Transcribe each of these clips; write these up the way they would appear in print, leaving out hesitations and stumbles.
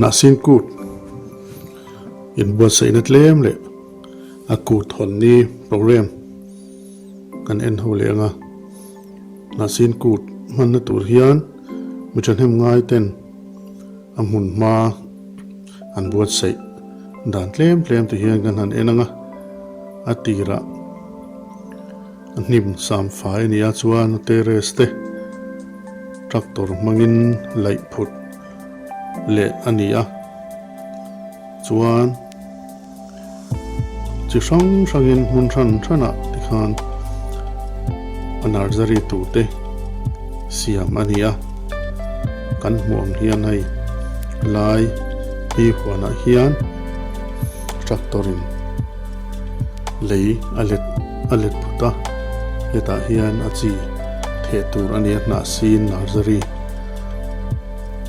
Hnahsin kut inbuatsaihna tlem leh a kut hawn ni program kan en ho leh ang a. Hnahsin kut hmanna tur hian mi thahnem ngai ten a hmun hma an buatsaih dan tlem tlem te hian kan han en ang a, a tirah a hnim sam fai a ni a chuan terrace te tractor hmangin laih phut leh a ni a chuan. Chi hrang hrangin hmun hran hranah tikhan a nursery turte siam a ni a, kan hmuh ang hian hei lai hi huanah hian tractor in lei a let a let phut a, hetah hian a chi theh tur a ni a hnah sin nursery.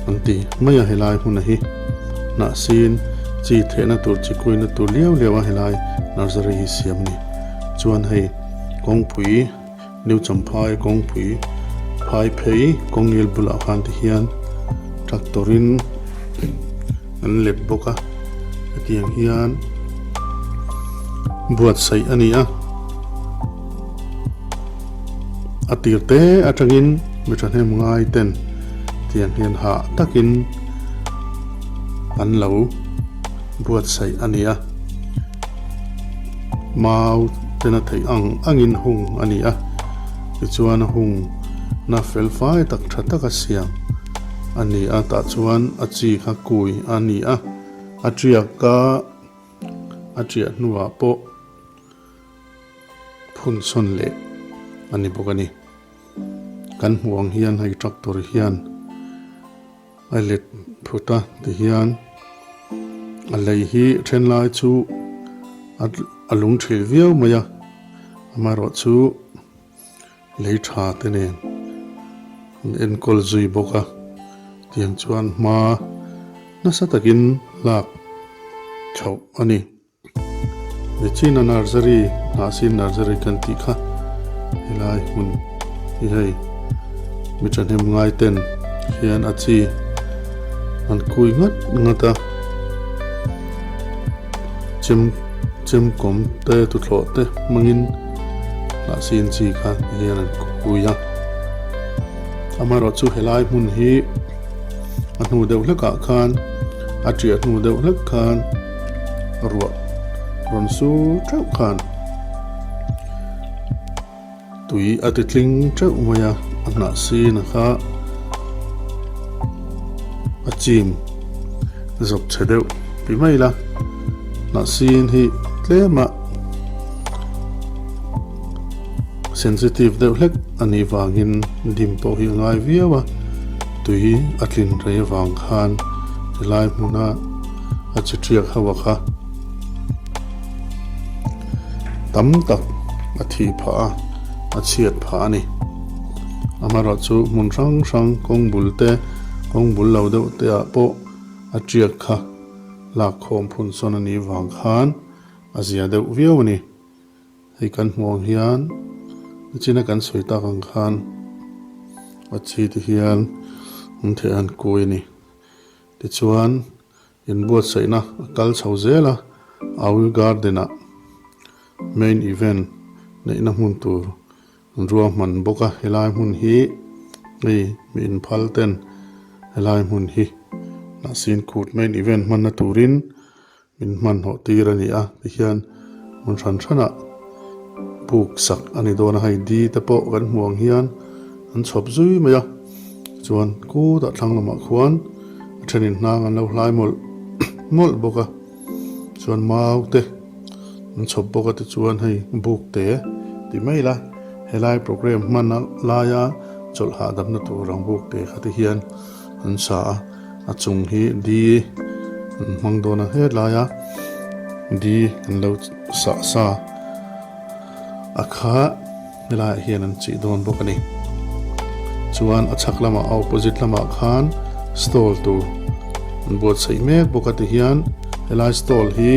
An ti mai a helai hmuna hi hnahsin chi thehna tur chi kuina tur liau liau a helai nursery hi siam a ni. Chuan hei kawngpui New Champhai kawngpui phai phei kawngil bulah khan ti hian tractor in an let bawk a hetiang hian buatsaih a ni a. A tir te atangin mi thahnem ngai ten tiang hian hah takin an lo buatsaih a ni a, mau tena theih ang angin hung a ni a, tichuan a hung na fel fai tak tha taka siam a ni a, tah chuan a chi kha kui a ni a, a tiak a a tiah hnuah pawh. Phun sawn leh a ni bawk a ni. Kan hmuh ang hian hei tractor hian a let phut a tihian a lei hi then lai chu a lung thil viau mai a, amaherawhchu lei tha te nen an enkawl zui bawk a, tiang chuan hma nasa takin lak chhoh a ni. Nichina nursery Hnahsin nursery kan tih kha helai hmun hi hei mi thahnem ngai ten hian a chi an kui ngat ngat a chem chem kawm te tuthlawh te hmangin Hnahsin chi kha hian an kui a amaherawhchu helai hmun hi a hnu deuh hlekah khan a tiah hnu deuh hlek khan ruah rawn sur teuh khan tui a ti tling teuh mai a a hnah sin a kha a chim zawp chhe deuh ti mai ila hnah sin hi tlem a sensitive deuh hlek a nih vangin dim pawh hi a ngai viau a tui a tlin rei avang khan helai hmuna a chi tiak ho a kha tam tak a thih phah a a chhiat phah a ni amaherawhchu hmun hrang hrang kawng bul te kawng bul lo deuh te ah pawh a tiak kha lak khawm phun sawn a nih vang khan a zia deuh viau a ni. Hei kan hmuh ang hian nichina kan sawi tak ang khan a chi te hian an theh an kui a ni. Tichuan inbuatsaihna a kal chho zel a, Awi Garden ah main event neihna hmun tur an ruahman bawk a. Helai hmun hi hei mi inphal ten helai hmun hi Hnahsin Kut main event hmanna turin Min hmanhawh tir a ni a, tihian hmun hran hranah buk sak a ni dawn a, hei di te pawh kan hmuh ang hian an chhawp zui mai a, chuan kutah thlang lamah khuan a thenin hnang an lo hlai mawlh mawlh bawk a, chuan mau te an chhawp bawk a tichuan hei buk te ti mai ila helai program hman laia chawlh hahdamna tur ang buk te kha ti hian an sa a. A chung hi di an hmang dawn a helaia di an lo sah sa a kha helaiah hian an chih dawn bawk a ni chuan a chhak lamah a opposite lamah khan stall tur an buatsaih mek bawk a tihian helai stall hi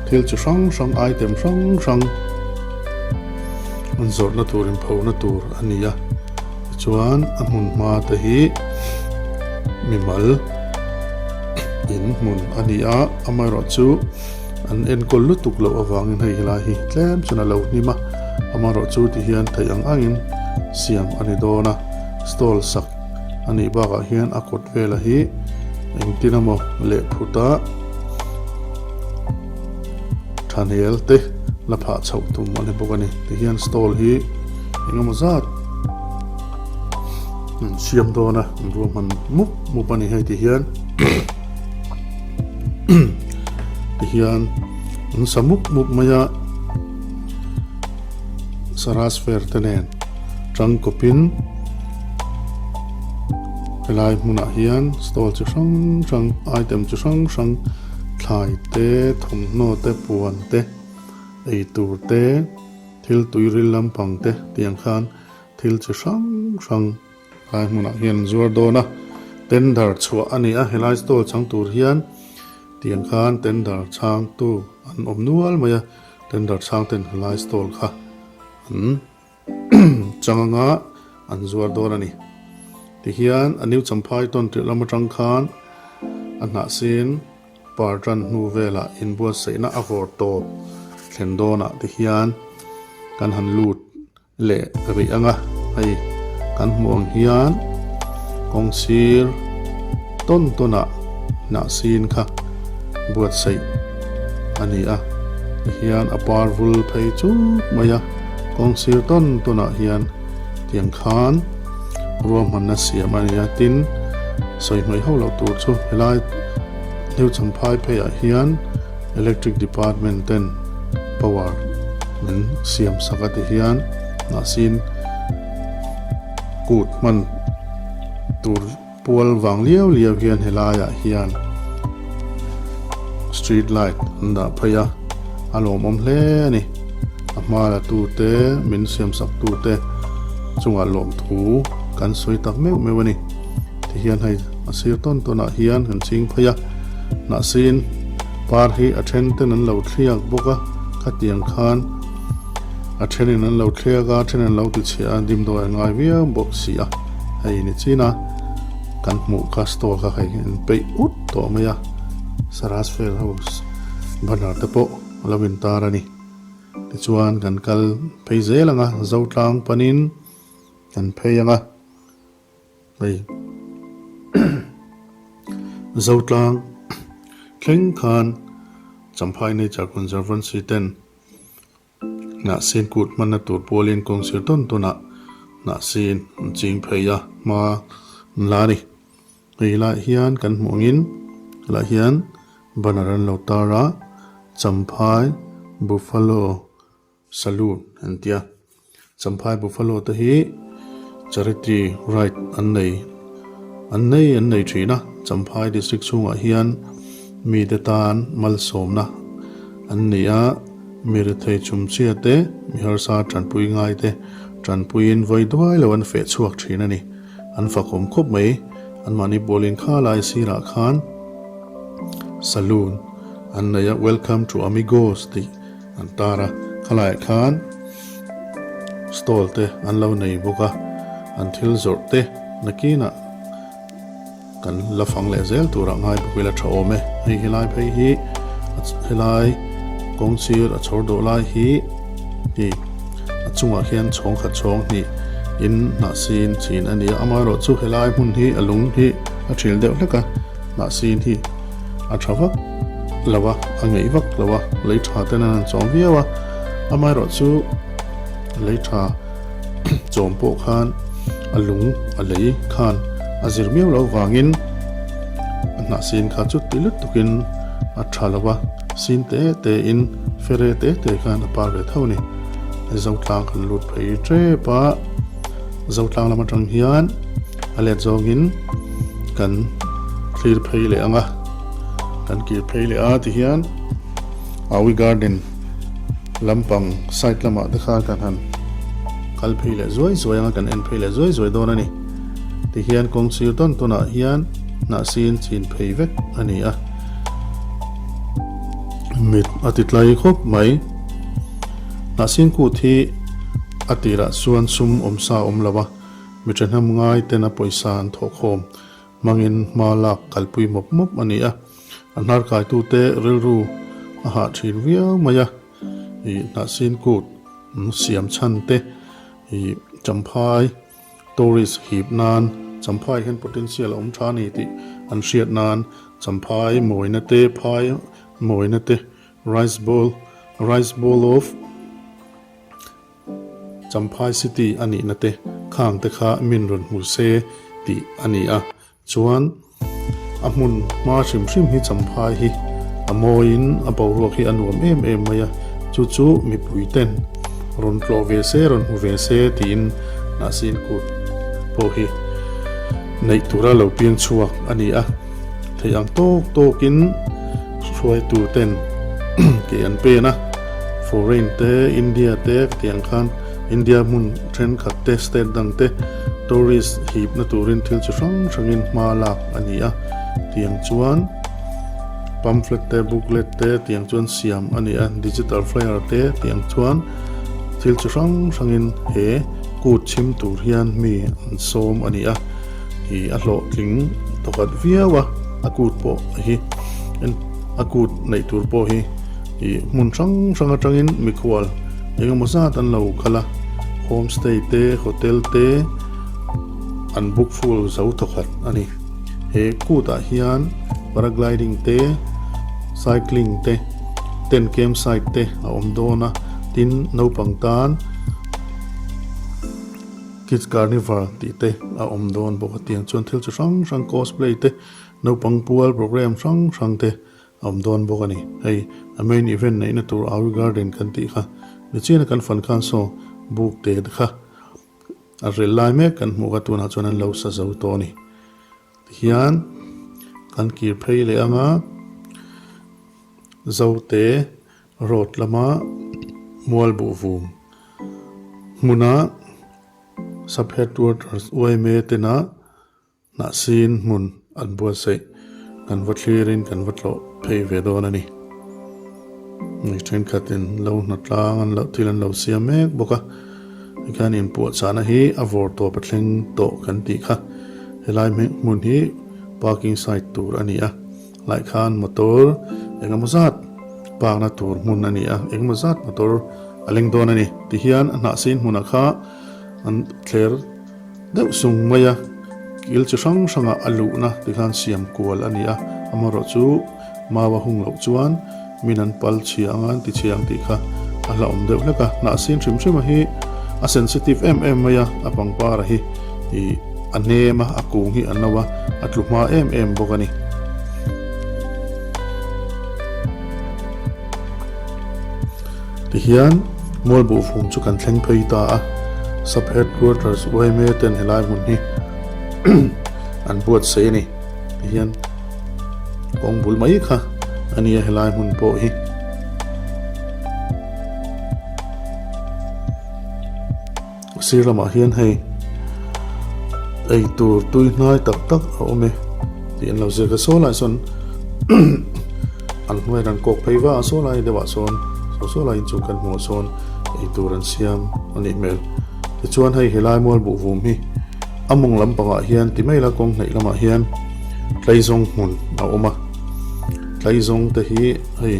thil chi hrang hrang item hrang hrang an zawrhna tur inphona tur a ni a. Tichuan a hmun hma te hi mimal In hmun a ni a, amaherawhchu an enkawl lutuk loh avangin hei helai hi tlem chuan a lo hnim a, amaherawhchu ti hian theih ang angin siam a ni dawn a, stall sak a nih bakah hian a kawt vela hi engtin emaw leh phut a thanel te la phah chhoh tum a ni bawk a ni, ti hian stall hi engemaw zat an siam dawn a an ruahman mup mup a ni hei ti hian ti hian an sa mup mup mai a Saras fair te nen tangkawpin helai hmunah hian stall chi hrang hrang item chi hrang hrang thlai te thawmhnaw te puan te eitur te thil tui ril lampang te tiang khan Thil chi hrang hrang lai hmunah hian an zuar dawn a, tender chhuah a ni a, helai stall chang tur hian tiang khan tender chhangtu an awm nual mai a, tender chhang ten helai stall kha an chang anga an zuar dawn a ni. Tihian a new Champhai tawn tirh lam atang khan a hnah sin par tan hnu velah inbuatsaihna a vawr tawp thlen dawnah tihian kan han lut Leh rih anga hei kan hmuh ang hian kawng sir tawn tawn ah hnah sin kha buatsaih a ni a tihian a par vul phei chuk mai a kawng sir tawn tawn ah hian tiang khan ruahmanna siam a ni a tin sawi hmai ho loh tur chu helai Hneuchhamphai phei ah hian Electric department ten power min siam sak a ti hian mahsin kut hman tur pual vang liau liau hian helai ah hian street light an dah phei a a lawmawm hle a ni a hma la tu te min siam sak tu te chungah lawmthu kan sawi tak meuh meuh a ni. Ti hian hei a sir tawn tawn ah hian kan ching phei a hnahsin par hi a then ten an lo thliak bawk a khatiang khan a then in an lo thliak a a then an lo ti chhiah a dimdawi a ngai viau bawk si a hei ni chin a kan hmuh kha stall kha hei an peih ut tawh mai a Saras fair house banner te pawh a lo intar a ni tichuan kan kal phei zel ang a Zotlang panin kan phei ang a. Hei Zotlang thleng khan Champhai Nature Conservancy ten hnahsin kut hmanna tur pualin kawngsir tawn tawnah hnahsin an ching phei a hma an la a ni. Hei helaiah hian kan hmuh angin helaiah hian banner an lo tar a Champhai Buffalo Saloon an ti a, Champhai Buffalo te hi charity ride an nei an nei an nei thin a, Champhai district chhungah hian mite tan malsawmna an ni a, mi rethei chumchhia te, mi harsa tanpui ngai te tanpuiin vawi duai lo an feh chhuak thin a ni, an fakawm khawp mai, anmahni bawlin kha lai sirah khan saloon an nei a, welcome to Amigos tih. An tar a, khalaiah khan stall te an lo nei bawk a, an thil zawrh te nakinah kan la fang leh zel turah ngai bawk ila tha awm e. Hei helai phei hi helai kawng sir a chhawr dawh lai hi hi a chungah khian chhawng khat chhawng hnih in hnah sin chin a ni a, amaherawhchu helai hmun hi a lung hi a thil deuh hlek a, hnah sin hi a tha vak lo a, a ngeih vak lo a, lei tha ten an han chawm viau a, amaherawh chu lei tha chawm pawh khan a lung a lei khan a zir miau lo vangin a hnah sin kha chu ti lut tukin a tha lo a, sin te te in fere te te khan a par ve tho a ni. Zotlang kan lut phei tep a, Zotlang lam atang hian a let zawngin kan thlir phei leh ang a kan kir phei leh a tihian Awi garden lampang side lamah te khan kan han kal phei leh zuai zuai ang a kan en phei leh zuai zuai dawn a ni tihian kawng sir tawn tawn ah hian hnah sin chin phei vek a ni a mit a ti tlai khawp mai hnah sin kut hi a tirah chuan sum awmsa a awm lo a. Mi thahnem ngai tena pawisa an thawhkhawm hmangin hma lak kalpui mawp mawp a ni a. A hnar kaitute rilru a hah thin viau mai a, ih hnahsin kut siam chhan te, ih Champhai tourist hip nan Champhai hian potential a awm tha a ni tih an hriat nan Champhai mawina te, phai mawina te, rice bowl, rice bowl of. Champhai City a nihna te khang te kha min rawn hmu se tih a ni a, chuan a hmun hma hrim hrim hi Champhai hi a mawiin a boruak hi a nuam em em mai a, chu chu mipui ten rawn tlawh ve se rawn hmu ve se tiin Hnahsin kut pawh hi neih tura lo piang chhuak a ni a, theih ang tawk tawkin hruaitu ten ke an pen a. Foreign te, India te tiang khan India hmun thenkhat te, state dang te tourist hipna turin thil chi hrang hrangin hma lak a ni a, tiang chuan pamphlet te, booklet te tiang chuan siam a ni a, digital flyer te tiang chuan thil chi hrang hrangin he kut chhim tur hian mi an sawm a ni a, ih a hlawhtling tawkhat viau a, a kut pawh hi a kut neih tur pawh hi. Ih hmun hrang hrang atangin mikhual engemaw zat an lo kal a, homestay te hotel te an book full zo thawkhat a ni. He kutah hian paragliding te, cycling te, tent camp site te a awm dawn a, tin naupang tan kids carnival tih te a awm dawn bawk a, tiang chuan thil chi hrang hrang cosplay te, naupang pual program hrang hrang te A awm dawn bawk a ni. Hei a main event neihna tur Awi Garden kan tih kha nichiana kan fan khan saw buk te te kha a rel lai mek kan hmuh kha tunah chuan an lo sa zo tawh a ni. Tihian kan kir phei leh anga Zote road lama Mualbuhvum hmuna Sub Headquarters yma tena Hnahsin hmun an buatsaih kan va thlirin kan va tlawh phei ve dawn a ni. Mi thenkhatin lo hnatlang an loh thil an lo siam mek bawk a, tikhian inpuahchahna hi a vawr tawp a thleng tawh kan tih kha. Helai hmun hi parking site tur a ni a, hlai khan motor engemaw zat park na tur hmun a ni a, engemaw zat motor a leng dawn a ni. Tihian a hnahsin hmunah kha an thler. Deuh sung mai a, kil chi hrang hrangah a luhna ti khan siam kual a ni a, amaherawh chu mau a hung loh chuan min an pal chhia anga an ti chhia ang tih kha a hlauhawm deuh hlek a, hnahsin hrim hrim a hi a sensitive em em mai a, a pangpar a hi ih a hnem a, a kung hi a no a, a tlu hma em em bawk a ni. Tihian Mualbuhfum chu kan thleng phei ta a, Sub Headquarters yma ten helai hmun hi an buatsaih a ni. Tihian kawng bul mai kha a nia helai hmun pawh hi. Sir lamah hian hei eitur tui hnai tak tak a awm e tih an lo ziak a, saw lai sawn an hnuai an kawk phei va a, saw lai deuhah sawn saw saw lai inchung kan hmuh ah sawn eitur an siam a nih hmel. Tichuan hei helai mual buhvum hi a mawng lampangah hian ti mai la kawng hnaih lamah hian tlaizawng hmun a awm a, tlaizawng te hi hei.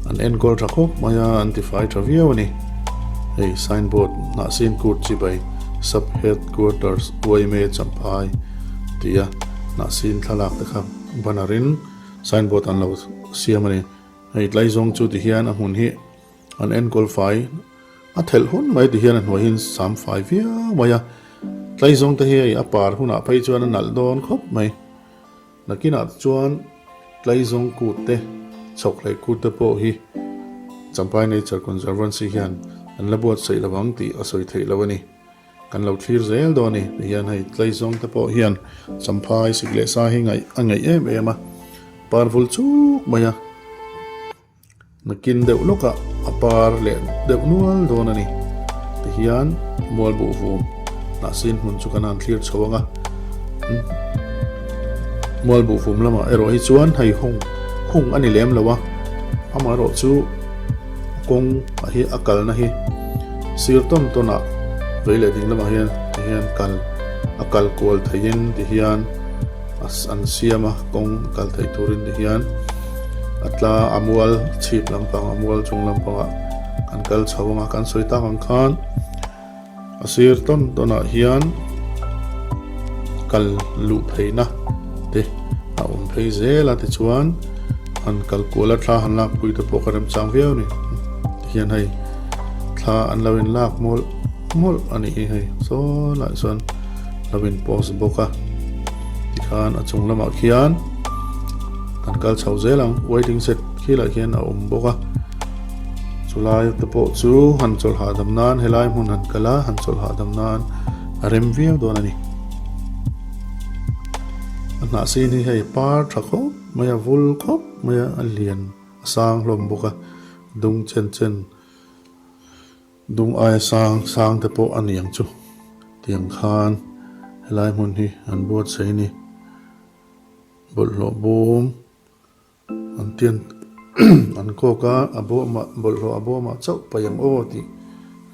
An enkawl tha khawp mai a, an tifai tha viau a ni. Hei signboard Hnahsin Kut Chibai Sub Headquarters yma Champhai tih a Hnahsin thlalak te kha banner in signboard an lo siam a ni. Hei tlai zawng chu ti hian a hmun hi an enkawl fai a thelh hun mai ti hian a hnuai hi sam fai viau mai a. Tlai zawng te hi hei a par hunah phei chuan a nalh dawn khawp mai. Nakinah chuan Tlaizawng kut te, Chhawkhlei kut te pawh hi Champhai Nature Conservancy hian an la buatsaih lo ang tih a sawi theih lo a ni. Kan lo thlir zel dawn a ni. Tihian hei Tlaizawng te pawh hian Champhai sik leh sa hi ngaih a ngeih em em a, parvul chuk mai a. Nakin deuh lawkah a par leh deuh nual dawn a ni. Tihian Mualbuhvum hnahsin hmun chu kan han thlir chho ang a. Mualbuhvum lamah erawh hi chuan hei hung hung a ni lem lo a. Amaherawh chu kawng a hi a kalna hi sir tawn tawnah vei leh ding lamah hian tihian kal a kal kual theihin tihian. An siam a, kawng kal theih turin ti hian a tla a mual chhip lampang a mual chung lampangah kan kal chho ang a, kan sawi tak ang khan a sir tawn tawnah hian kal luh pheihna te a awm phei zel a tichuan han kal kual a thla han lak pui te pawh ka remchang viau a ni tihian hei thla an lo in lak mawlh mawlh a nih hi hei saw lai chuan. Lo in post bawk a tikhan a chung lamah khian kan kal chho zel ang waiting shed khilah khian a awm bawk a chulai te pawh chu han chawlh hahdam nan helai hmun han kal a han chawlh hahdam nan a rem viau dawn a ni a hnah sin hi hei par tha khawp mai a vul khawp mai a a lian a sang hlawm bawk a dung chen chen. Dung aia sang sang te pawh a ni ang chu tiang khan helai hmun hi an buatsaih a ni. Bawlhhlawh bawm an tian an kawk a, a bawmah bawlhhlawh a bawmah chauh paih ang aw tih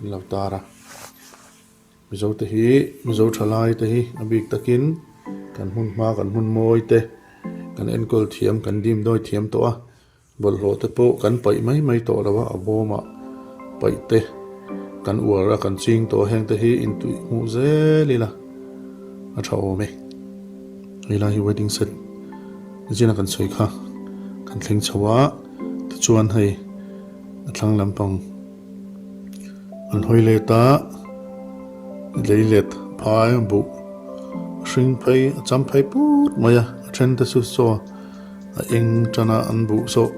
an lo tar a. Mizo te hi Mizo thalai te hi a bik takin kan hmun hma kan hmun mawi te kan enkawl thiam kan dimdawi thiam tawh a. Bawlhhlawh te pawh kan paih mai mai tawh lo a, a bawmah paih te kan uar a, kan ching tawh a, heng te hi intuih hmuh zel ila a tha awm e. Hei lai hi wedding set zina kan sawi kha kan thleng chho a, tichuan hei a thlang lampang an hawi let a, lei let phai buh hring phei a cham phei put mai a, a then te chu saw. A eng tana an buh zawh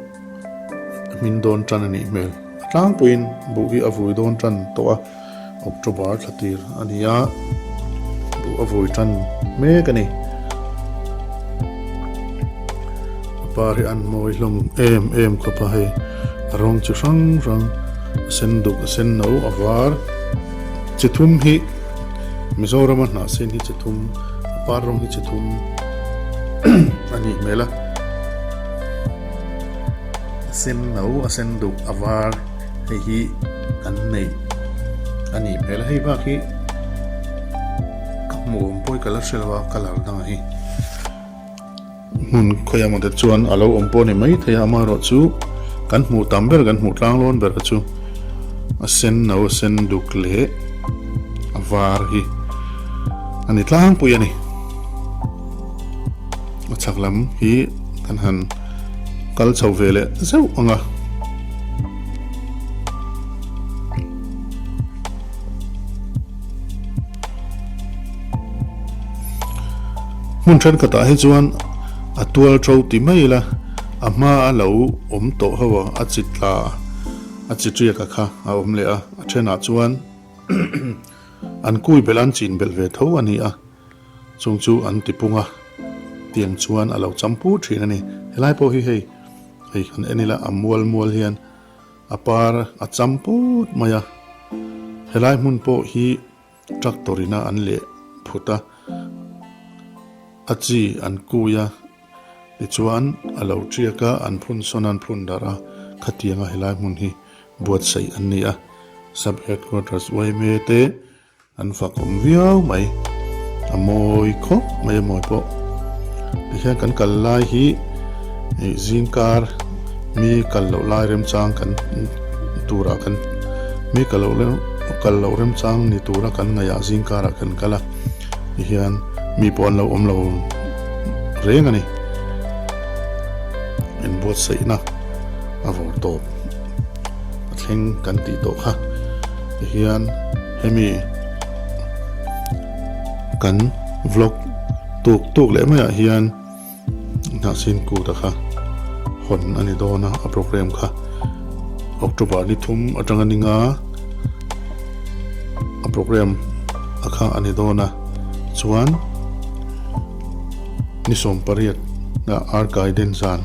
hmin dawn tan a nih hmel. A tlangpuiin buh hi a vui dawn tan tawh a, October thla tir a ni a, buh a vui tan mek a ni. A par hi an mawi hlawm em em khawp a hei, a rawng chi hrang hrang, a sen duk, a sen no, a var. Chi thum hi Mizorama hnah sen hi chi thum, a par rawng hi chi thum a nih hmel a. A sen no, a sen duk, a var hei hi kan neih a nih hmel a. Hei bak hi ka hmuh awm pawh hi ka la hre lo a colour dangah hi. Hmun khawiah maw te chuan a lo awm pawh a ni mai thei a, amaherawh chu kan hmuh tam ber kan hmuh tlang lawn ber chu a sen no a sen duk leh a var hi a ni tlangpui a ni. A chhak lam hi kan han kal chho ve leh zeuh ang a. Hmun thenkhatah hi chuan a tual tho ti mai ila a hma a lo awm tawh ho a, a chi tla a chi tiak a kha a awm leh a, a thenah chuan an kui belh an chin belh ve tho a ni a, chung chu an ti pung a, tiang chuan a lo cham pur thin a ni. Helai pawh hi hei hei han en ila a mual mual hian a par a cham put mai a, helai hmun pawh hi tractor ina an leh phut a, a chi an kui a, tichuan a lo tiak a, an phun sawn a, an phun darh a, khatianga helai hmun hi buatsaih an ni a, sub headquarters yma te An fak awm viau mai. A mawi khawp mai a mawi pawh. Tihian kan kal lai hi ih zingkar mi kal loh lai remchang kan turah kan mi kal loh kal loh remchang ni tura kan ngaihah zingkarah kan kal a tihian mi pawh an lo awm lo reng a ni. Inbuatsaihna a vawr tawp a thleng kan tih tawh kha tihian. Hemi kan vlog tuk tuk leh maiah hian Hnahsin Kuta kha hawn a ni dawn a, a program kha October ni thum atanga ni nga a program a kha a ni dawn a, chuan ni 18 ah Art Guidance zan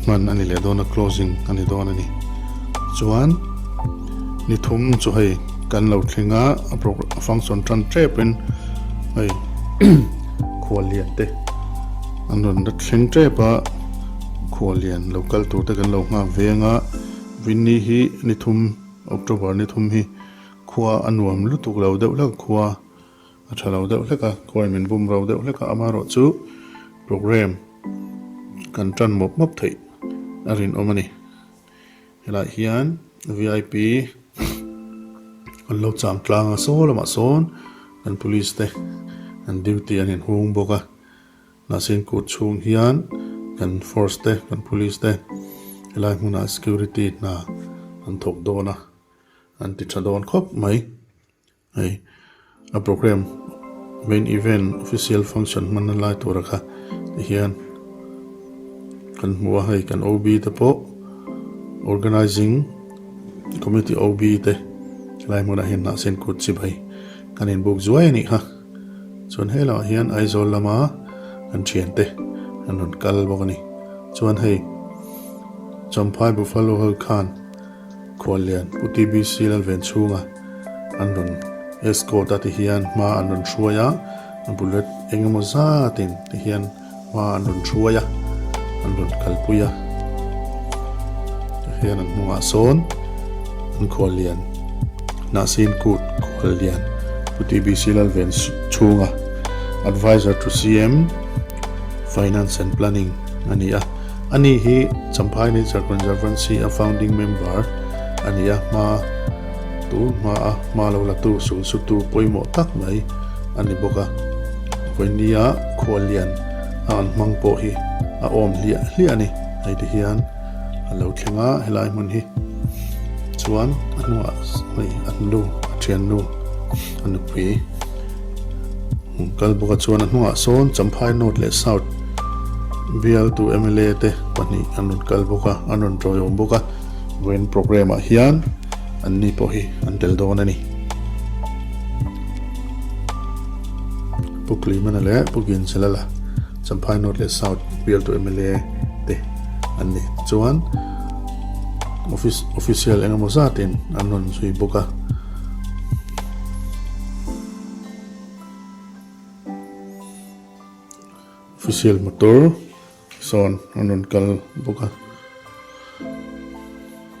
hman a ni leh dawn a, closing a ni dawn a ni, chuan. Ni thum chu hei kan lo thleng a, a function tan tep in hei khuallian te an rawn la thleng tep a, khuallian lo kal tur te kan lo nghak veng a, Vinny hi ni thum October ni thum hi khua a nuam lutuk lo deuh hlek khua. A tha lo deuh hlek a, khuain min bum ro deuh hlek a, amaherawhchu programme kan tan mawp mawp theih a rinawm a ni. Helaiah hian vip an lo cham tlang a, saw lamah sawn kan police te an duty an inhung bawk a, Hnahsin kut chhung hian kan force te kan police te helai hmunah security hna an thawk dawn a, an ti tha dawn khawp mai. Hei a programme main event official function hmanna lai tura kha ti hian kan hmu a hei kan OB te pawh organizing committee OB te helai hmunah hian hnah sen kut chi bai kan inbuk zuai a nih kha chuan he lamah hian Aizawl lama kan thiante an rawn kal bawk a ni chuan hei Champhai Buffalo ho khan. Khuallian Pu TBC Lalven chhunga an rawn escort a ti hian hma an rawn hruai a, bullet eng emaw zatin ti hian hma an rawn hruai a, an rawn kalpui a. Tihian an hnungah sawn an khuallian Hnahsin Kut khuallian Pu TBC Lalven chhunga Adviser to CM Finance and Planning a ni a. Ani hi Champhai Nature Conservancy a founding member a ni a, hma tu hma a hma lo la tu sul su tu pawimawh tak mai a ni bawk a. Vawinia khuallian a an hmang pawh hi a awm hliah hliah a ni. Hei ti hian a lo thleng a helai hmun hi chuan a hnungah hei a nu a thiannu a nupui. Kal bawk a chuan a hnungah sawn Champhai North leh South bialtu mla te pahnih an rawn kal bawk a, an rawn tawiawm bawk a, vawiin programme ah hian an ni pawh hi an tel dawn a ni. Pu Clemena leh Pu Ginzalala Champhai North leh South bialtu mla te an ni. Chuan office official engemaw zatin an rawn zui bawk a. Official motor sawn an rawn kal bawk a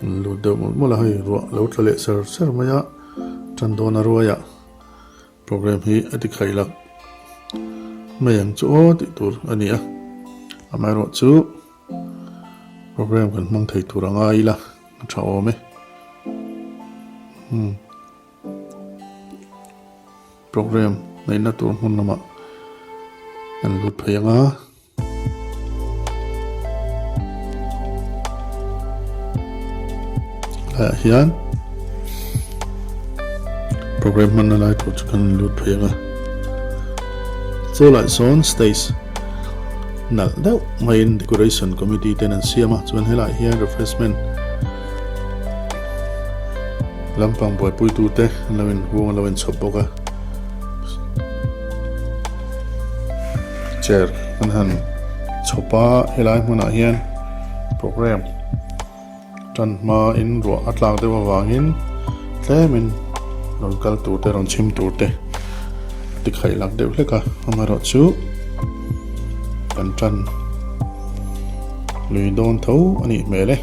an lut deuh mawlh mawlh a hei ruah lo tla leh ser ser mai a tan dawn a ruai ah programme hi a ti khaih lak mai ang chu aw tih tur a ni a amaherawh chu programme kan hmang thei tur a ngai ila a tha awm e umm. Programme neihna tur hmun lamah kan lut phei ang a. Helaiah hian programme hmanna lai tur chu kan lut phei ang a. Chu lai sawn stage nalh deuh maiin decoration committee ten an siam a chuan helaiah hian refreshment Lampang buaipuitute an lo inhung an lo inchhawp bawk a, chair an han chhawp a, helai hmunah hian programme tan hmain ruah a tlak deuh avangin tlemin rawn kal tur te rawn chhim tur te tikhaih lak deuh hlek a, amaherawhchu kan tan lui dawn tho a nih hmel e.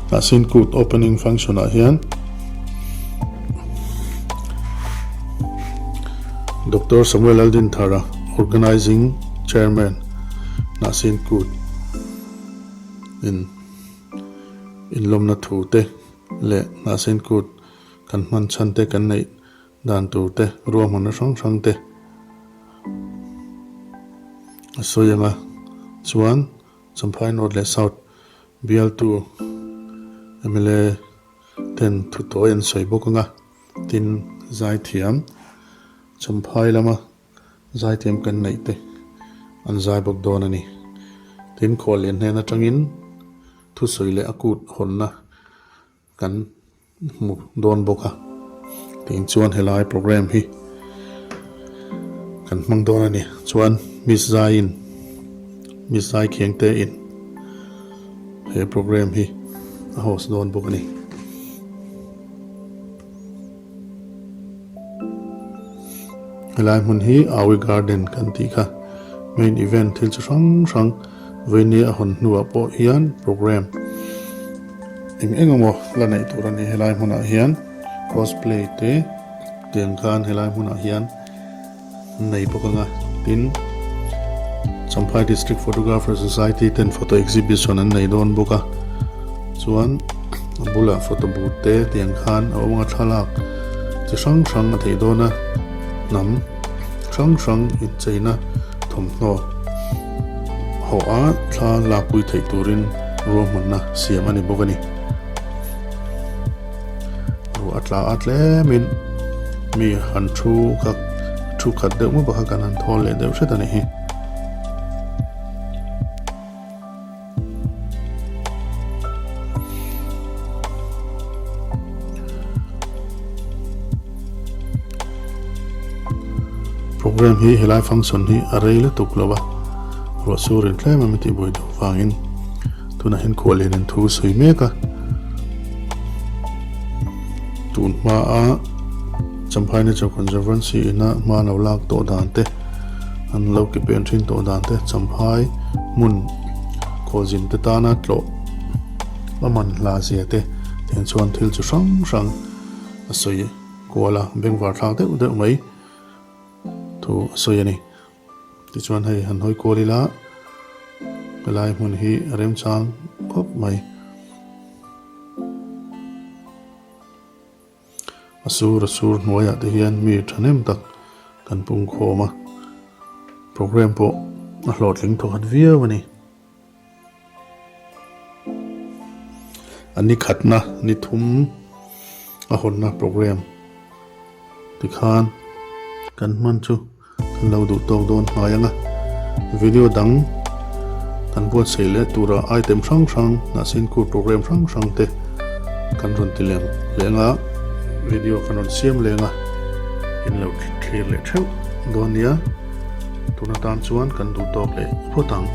Hnahsin Kut opening function ah hian Doctor Samuel Laldinthara Organizing Chairman Hnahsin Kut in inlawmna thu te leh Hnahsin Kut kan hman chhan te kan neih Dan tur te, ruahmanna hrang hrang te a sawi ang a, chuan Champhai North leh South bialtu mla ten thutawi an sawi bawk ang a, tin zaithiam Champhai lama zaithiam kan neih te an zai bawk dawn a ni. Tin khuallian hnen atangin thusawi leh a kut hawnna Kan hmu dawn bawk a, tin chuan helai programme hi kan hmang dawn a ni. Chuan Miss Zaiin, Miss Zai Khiangte in he programme hi a host dawn bawk a ni. Helai hmun hi Awi Garden kan tih kha main event thil chi hrang hrang. Vawinia a hawn hnuah pawh hian program eng eng emaw la neih tur a ni. Helai hmunah hian cosplay te tiang khan helai hmunah hian nei bawk ang a, tin Champhai District Photographer Society ten photo exhibition an nei dawn bawk a, chuan a bulah photo booth te tiang khan a awm ang a thlalak chi hrang hrang a theih dawn a, hnam hrang hrang incheina thawmhnaw hawh a thla lakpui theih turin ruahmanna siam a ni bawk a ni. Ruah a tla a tlemin mi han thu kha thu khat deuh ngawt kha kan han thawl leh deuh hret a nih hi. Program hi helai function hi a rei lutuk lo a, ruah sur in tlem a mi tihbuai deuh vangin tunah hian khuah lian in thu sawi mek a. Tun hmaa Champhai Nature Conservancy ina hma lo lak tawh dan te, an lo ki pen thin tawh dan te, Champhai hmun khawlzin te tana tlawh a man hla zia te tiang chuan thil chu hrang hrang a sawi kual a, bengvar thlak deuh deuh mai thu a sawi a ni. Tichuan hei han hawi kual ila helai hmun hi a remchang khawp mai. A sur a sur hnuaiah te hian mi thahnem tak kan pung khawm a, program pawh a hlawhtling thawkhat viau a ni. A ni khatna ni thum a hawnna program tikhan kan hman chu Kan lo duh tawk dawn hnai ang a, video dang kan buatsaih leh tura item hrang hrang Hnahsinkhur program hrang hrang te kan rawn ti leng leng a, video kan rawn siam leng a, in lo thlir leh theuh dawn nia, tun atan chuan kan duh tawk leh phawt ang.